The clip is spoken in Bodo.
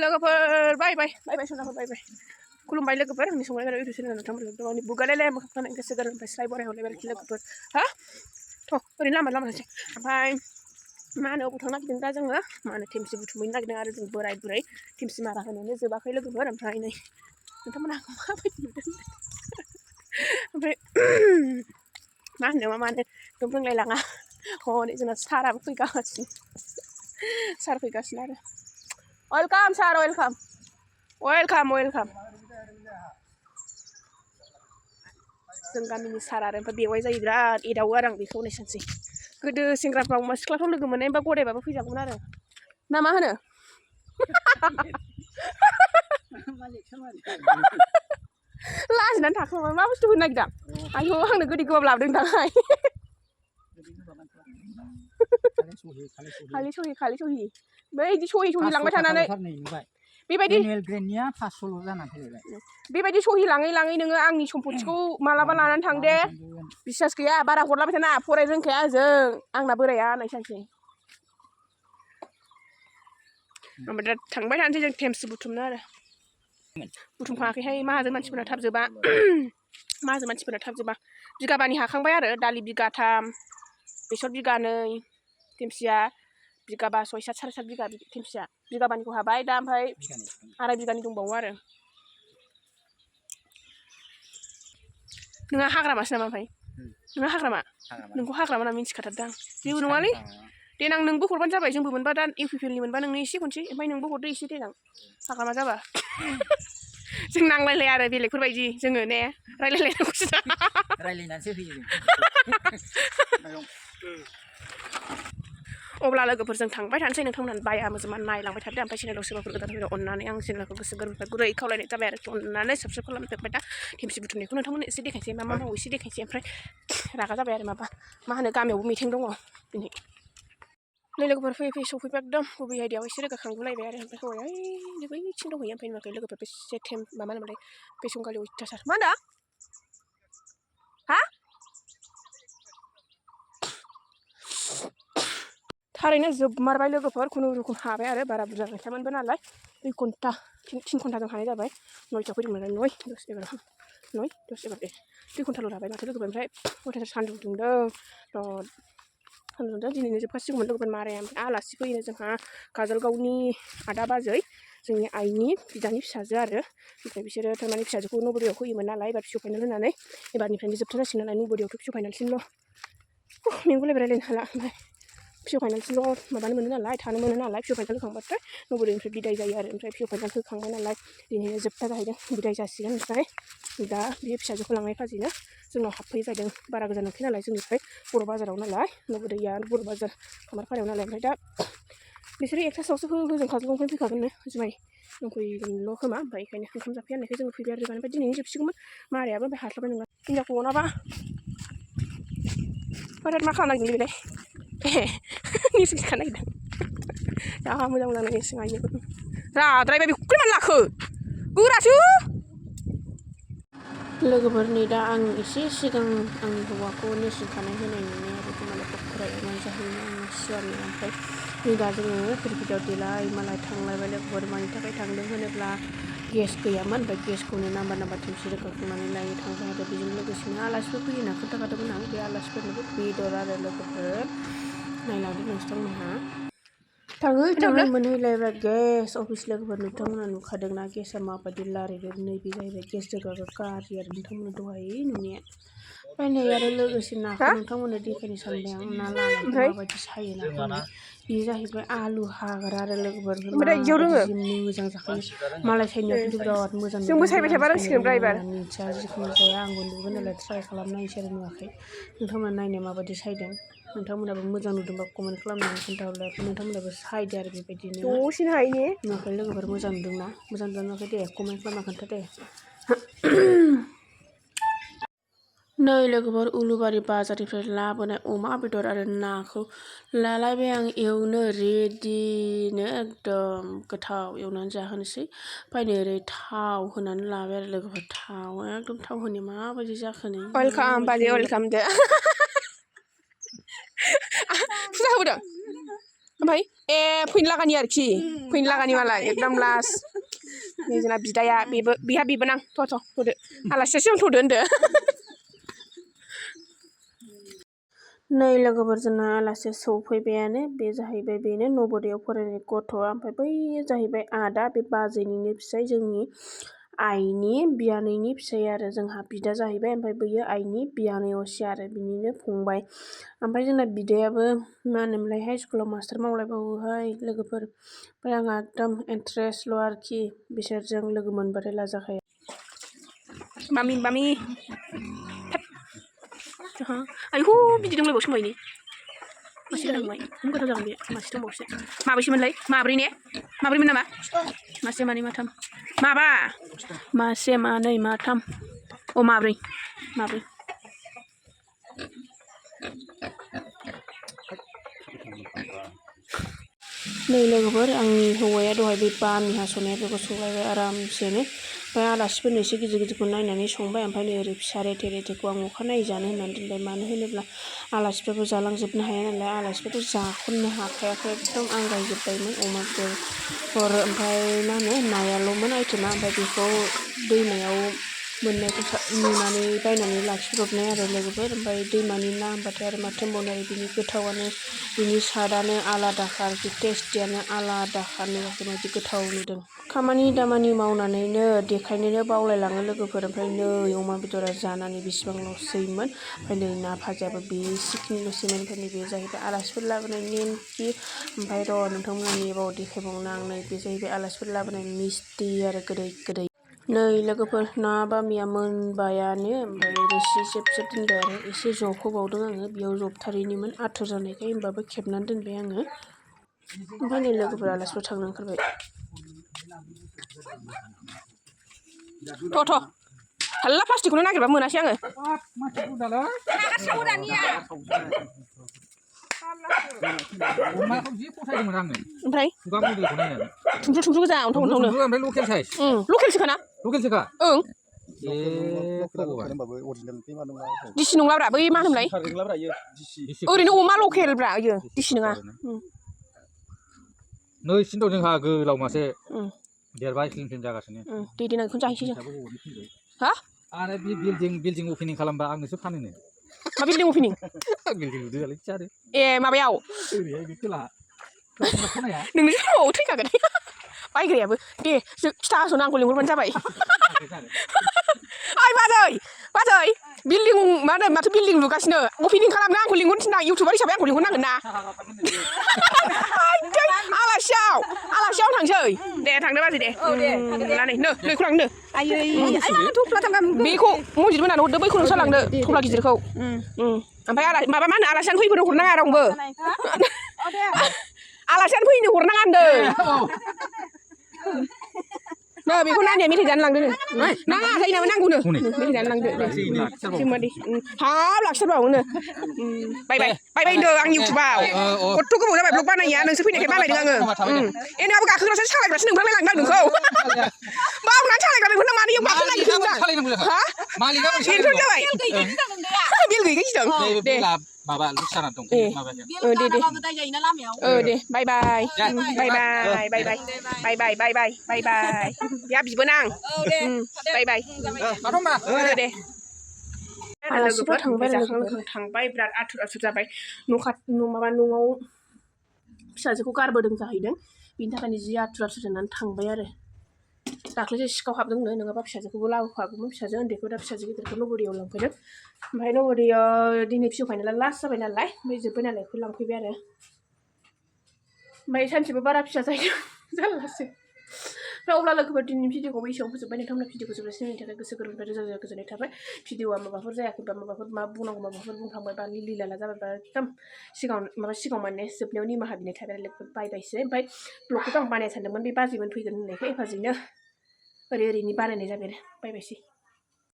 लोगोफोर बाय सनाफोर बाय खुलुमबाय लोगोफोर आंनि संनाय खावनाय इउटुब चेनेलाव नोंथांमोनखौ गावनि बुगालायलाय मोखां गोसो गोरबोनिफ्राय स्लाय बराय हरलायबाय लोगोफोर हा थ' ओरैनो लामा थांसै ओमफ्राय मा होनो अबाव थांनो नागिरदों दा जोङो मा होनो थेमसि बुथुमहैनो नागिरदों आरो जों बोराय बुरै थेमसि मारा होनायानो जोबाखै लोगोफोर ओमफ्राय नै नोंथांमोनहा माबायदि नुदों ओमफ्राय मा होनो मा मानो एकदम रोंलायलाङा हनै जोंना साराबो फैगासिनो सार फैगासिनो आरो वेलकाम सार वेलकाम जों गामिनि सार आरो ओमफ्राय बेवाइ जायो बिराद एदावो आरो आं बेखौ होननाय सानसै गोदो सेंग्राफ्राव सिख्लाफ्राव लोगो मोननाय बा गदायबाबो फैजागौमोन आरो ना मा होनो लाजिनानै थाखोमा मा बुस्थु होनो नागिरदों आयौ आंनो गोदै गोबाब लाबोदों दाहाय खालि सहि बैदि सहि लांबाय थानानै बेबायदि बेबायदि सहि लाङै नोङो आंनि सम्पथिखौ मालाबा लानानै थां दे बिसास गैया बारा हरलाबाय थाना फराय रोंखाया जों आंना बोराया होननाय सानसै ओमफ्राय दा थांबाय थानोसै जों थेमसि बुथुमनो आरो बुथुमखाङाखैहाय माहाजोन मानसिफोरा थाब जोबा बिगाबानि हाखांबाय आरो दालि बिगाथाम बेसर बिगानै थेमसिया बिगाबा 6, 7, 4 बिगा थेमसिया बिगाबानिखौ हाबाय दा ओमफ्राय आराय बिगानि दंबावो आरो नोंहा हाग्रामासो नामा ओमफ्राय नोंहा हाग्रामा नोंखौ हाग्रामा होनना मिन्थिखाथारदों आं जेबो नङालै देनां नोंबो हरबानो जाबाय जोंबो मोनबा दा इउपिपिएलनि मोनबा नोंनो एसे खनसै ओमफ्राय नोंबो हरदो एसे देनां हाग्रामा जाबा जों नांलायलाया आरो बेलेगफोरबायदि जोङो ने रायलायलायनांगौसो रायलायनानैसो होयो जों अब्ला लोगोफोरजों थांबाय थानोसै नोंथांमोनहा बाया मोजां नायलांबाय थादो ओमफ्राय चेनेलाव सोरबाफोर गोदान फैदो अननानै आं चेनेलखौ गोसो गोरबोनिफ्राय गुरै खावलायनाय जाबाय आरोखि अननानै साबस्क्राइब खालामजोबबाय दा थेमसि बुथुमनायखौ नोंथांमोननो एसे देखायसै मा मावो एसे देखायसै ओमफ्राय रागा जाबाय आरो मा होनो गामियावबो मिटिं दङ दिनै नै लोगोफोर फैयै सफैबाय एकदम बबे आयदायाव एसे रोगाखांगुलायबाय आरो ओमफ्राय हौवाया बैथिं दंहैयो ओमफ्राय नुवाखै लोगोफोर बेसे माबा होनोमोनलाय बेसंगालि अयथासार मा होनदों हा थारैनो जोबमारबाय लोगोफोर खुनुरुखुम हाबाय आरो बारा बुरजा गैखायामोनबो नालाय 2 घन्टा 3 घन्टाजों हानाय जाबाय 9टायाव फैदों नालाय 9, 10, 11 दे 2 घन्टाल' लाबाय माथो लोगोफोर ओमफ्राय अयथासार सान्दुं दुंदों दिनैनो जोबखासिगौमोन लोगोफोर माराया ओमफ्राय आलासि फैयो जोंहा काजलगावनि आदा बाजै जोंनि आइनि बिदानि फिसाजो आरो ओमफ्राय बिसोरो थारमाने फिसाजोखौ नबोदयाव होयोमोन नालाय एबार फिसौ फाइनाल होनानै एबारनिफ्रायनो जोबथा जासिगोन नालाय नबोदयावथ' फिसौ फाइनालसिमल' मेंगुलायबाय रायलायनो हाला ओमफ्राय फिसौ फाइनालसिमल' माबानो मोनो नालाय थानो मोनो नालाय फिसौ फाइनाल होखांबाथाय नबोदयनिफ्राय बिदाय जायो आरो ओमफ्राय फिसौ फाइनाल होखांबाय नालाय दिनैनो जोबथा जाहैदों बिदाय जासिगोन ओमफ्राय दा बे फिसाजोखौ लांनाय फाजिनो जोंनाव हाबफैयो जादों बारा गोजान नंखाया नालाय जोंनिफ्राय बर' बाजाराव नालाय नबोदया बर' बाजार खामारपारायाव नालाय ओमफ्राय दा बिसोरो 1टासोआवसो हजों काजलगावनिफ्राय फैखागोननो जुमाय लोंफैगोनल' खोमा ओमफ्राय बेखायनो ओंखाम जाफैया होननायखाय जोङो फैबाय आरो ओमफ्राय दिनैनो जोबसिगौमोन मारायाबो ओमफ्राय हास्लाबनाय नंला हिनजावखौ अनाबा ओमफ्राय मा खालामनो नागिरदों बेलाय निरसिं सिखानो नागिरदों जा मोजां निरसिं आइयो राद्रायबाय बेखौ मानो लाखो गोरासो लोगोफोरनि दा आं एसे सिगां आंनि हौवाखौ निरसिं खानाय होनाय नुनाय आरो मालाय फरायनाय जाहैनो आं सिगांनो ओमफ्राय नै दा जोङो खिरखियाव देलाय मालाय थांलायबाय लोगोफोर मानि थाखाय थांदों होनोब्ला गेस गैयामोन ओमफ्राय गेसखौनो नाम्बार थेमसि रोगाखांनानै लायनो थांबाय आरो बेजों लोगोसेनो आलासिफोर फैयो होनना खोन्थाखादोंमोन आं बे आलासिफोरनोबो बेदर आरो लोगोफोर नायलांदो नोंथांमोनहा थाङै मोनहैलायबाय गेस अफिस लोगोफोर नोंथांमोनहा नुखादोंना गेसआ माबायदि लारिदों नैबे जाहैबाय गेस रोगाग्रा गारि आरो नोंथांमोना दहाय नुनाया ओमफ्राय नै आरो लोगोसे नाखौ नोंथांमोननो देखायनो सानबाय आं ना लानायखौ माबायदि सायो नाखौ बेयो जाहैबाय आलु हाग्रा आरो लोगोफोर माबायदि जि मोजां जाखायो मालाय सायनायाव खिन्थु बिराद मोजां नुदों आं सायनो रोङा मिन्थिया जिखुनु जाया आंबो नुगोन नालाय ट्राइ खालामनायसै आरो नुवाखै नोंथांमोना नायनो माबायदि सायदों नोंथांमोनाबो मोजां नुदोंबा कमेन्ट खालामनानै खोन्थाहरलाय नोंथांमोनाबो सायदो आरो बेबायदिनो दसेनो हायो नुवाखै लोगोफोर मोजां नुदोंना मोजां नुवाखै दे कमेन्ट खालामना खोन्था दे नै लोगोफोर उलुबारि बाजारनिफ्राय लाबोनाय अमा बेदर आरो नाखौ लालायबाय आं एवनो रेडिनो एकदम गोथाव एवनानै जाहोनोसै ओमफ्राय नै ओरै थाव होनानै लाबाय आरो लोगोफोर थाव एकदम थाव होनाया माबायदि जाखोनो वेलकाम बाजै वेलकाम दे फुजा होबोदों ओमफ्राय फैनो लागानि आरोखि फैनो लागानि मालाय एकदम लास्ट नै जोंना बिदाया बेहा बिबोनां थ'दो आलासिया सिगां थ'दो होनदो नै लोगोफोर जोंना आलासिया सौफैबायानो बे जाहैबाय बेनो नवोदयाव फरायनाय गथ'आ ओमफ्राय बै जाहैबाय आदा बे बाजैनिनो फिसाय जोंनि आइनि बियानैनि फिसाय आरो जोंहा बिदा जाहैबाय ओमफ्राय बैयो आइनि बियानै असे आरो बिनिनो फंबाय ओमफ्राय जोंना बिदायाबो मा होनोमोनलाय हाइ स्कुलाव मास्टार मावलायबावोहाय लोगोफोर ओमफ्राय आंहा एकदम इन्टारेस्टल' आरोखि बिसोरजों लोगो मोनबाथाय लाजाखाया बामि आयु बिदि दंलायबावसो मायनि मासे गोनांबाय गोथाव जागोन बे मासे दंबावसो माबैसेमोनलाय माब्रैमोन नामा मासे मानै माथाम मासे मानै माथाम माब्रै नै लोगोफोर आंनि हौवाया दहाय बे बामि हास'नाया बेखौ संलायबाय आरामसेनो ओमफ्राय आलासिफोरनो एसे गिदिरखौ नायनानै संबाय ओमफ्राय नै ओरै फिसा रेथेखौ आं अखानायै जानो होननानै दोनबाय मानो होनोब्ला आलासिफोरखौ जालांजोबनो हाया नालाय आलासिफोरखौ जाख'नो हाखायाखै एकदम आंगायजोब्बायमोन अमा बेदर ओमफ्राय मा होनो नायाल'मोन आइटेमा ओमफ्राय बेखौ दैमायाव मोननायखौ नुनानै बायनानै लाखिब्रबनाय आरो लोगोफोर ओमफ्राय दैमानि ना होनबाथाय आरो माथो होनबावनो आरो बिनि गोथावानो बिनि स्वादानो आलादाखा आरोखि टेस्टियानो आलादाखा माबायदि गोथाव नुदों खामानि दामानि मावनानैनो देखायनोनो बावलायलाङो लोगोफोर ओमफ्राय नै अमा बेदरा जानानै बेसेबांल'सैमोन ओमफ्राय नै ना भाजायाबो बेसेखिनिल'सैमोन ओमफ्राय नैबे जाहैबाय आलासिफोर लाबोनाय नेमखि ओमफ्राय र' नोंथांमोना नेबाव देखायबावनो आं नै बे जाहैबाय आलासिफोर लाबोनाय मिस्टि आरो गोदै नै लोगोफोर ना बामिया मोनबायानो ओमफ्राय रोसि जेब दोनबाय आरो एसे जबहोबावदों आङो बेयाव जबथारैनिमोन आथुर जानायखाय होमबाबो खेबनानै दोनबाय आङो ओमफ्राय नै लोगोफोर आलासिफोर थांनो ओंखारबाय थ' थाल्ला प्लास्टिकखौनो नागिरबा मोनासै आङो ओमफ्राय थुमफ्रु गोजा अन्थावनो लकेल साइज लकेलसोखाना लकेलसोखा ओं दिसि नंलाब्रा बै मा होनोमोनलाय ओरैनो अमा लकेलब्रा इयो दिसि नङा नैसिन दं जोंहा गोलाव मासे देरबाय स्लिम जागासिनो दे देनां बेखौनो जाहैसै जों हा आरो बे बिल्डिं अपेनिं खालामबा आंनोसो फानोनो मा बिल्डिं अपेनिं बिल्डिं लुदोंलाय आरो माबायाव ओरैहाय बे खोला नोंसो समाव थैखागोन बायग्रायाबो दे फिथा हास'नो आंखौ लिंहरबानो जाबाय ओइ बाजै बिल्डिं मा होनो माथो बिल्डिं लुगासिनो अपेनिं खालामनो आंखौ लिंहरनो थिनदां इउटुबार हिसाबै आंखौ लिंहरनांगोन ना आलासियाव थांसै दे थांदो बाजै दे नै खुलांनो बेखौ मजिद मोनानो हरदो बैखौ नोंस्रा लांदो थफ्ला गिदिरखौ ओमफ्राय माबा मा होनो आलासियानो फैनो हरनाङा रावबो आलासियानो फैनो हरनाङा होनदों नै बेखौ नानिया मेथाइ जानो लांदो नाङा जायो नामा नांगौनो मेथाइ जानो लांदो हाब लाखिथारबावोनो बाय होनदों आं इउटुबाव खथ्थ' गोबाव जाबाय ब्लग बानाया नोंसोर फैनायखाय बानायदों आङो नोंहाबो गाखोग्रासो सालायग्रासो नोंफ्राय लांदों नोंखौ बावनानै सालायग्रा बेखौनो मानो इयाव गाखोनो नागिरदों हा बेनोथ' जाबाय बेल गैयिखाय गिदों दे माबा लुसाना दं दे बाय या बिबोनां दे आलासिफोर थांबाय थांबाय बिराद आथुर जाबाय माबा न'आव फिसाजोखौ गारबोदों जाहैदों बिनि थाखायनो जि आथुर जानानै थांबाय आरो दाख्लैसो सिखाव हाबदोंनो नङाबा फिसाजोखौबो लाबोफागौमोन फिसाजो उन्दैखौ दा फिसाजो गिदिरखौ नवोदयाव लांफैदों ओमफ्राय नवोदयाव दिनै फिसौ फाइनाला लास्ट जाबाय नालाय ओमफ्राय जोब्बाय नालाय बेखौ लांफैबाय आरो ओमफ्राय सानसेबो बारा फिसा जायो जारलासो ओमफ्राय अब्ला लोगोफोर दिनैनि भिडिअखौ एसेयावनो फोजोब्बाय नोंथांमोना भिडिअखौ जोबजासिम नायनायनि थाखाय गोसो गोरबोनिफ्राय रोजा गोजोननाय थाबाय भिडिअआ माबाफोर जायाखैबा माबाफोर मा बुंनांगौ माबाफोर बुंफ्लांबाय बा लिलि लाला जाबायबा एकदम सिगाङाव माने जोबनायाव निमाहा बिनाय थाबाय लोगोफोर बायबायसो ओमफ्राय ब्लगखौथ' आं बानायनो सानदोंमोन बे बाजैमोन फैगोन होननायखाय बाजैनो ओरैनि बानायनाय जाबाय आरो बायबायसै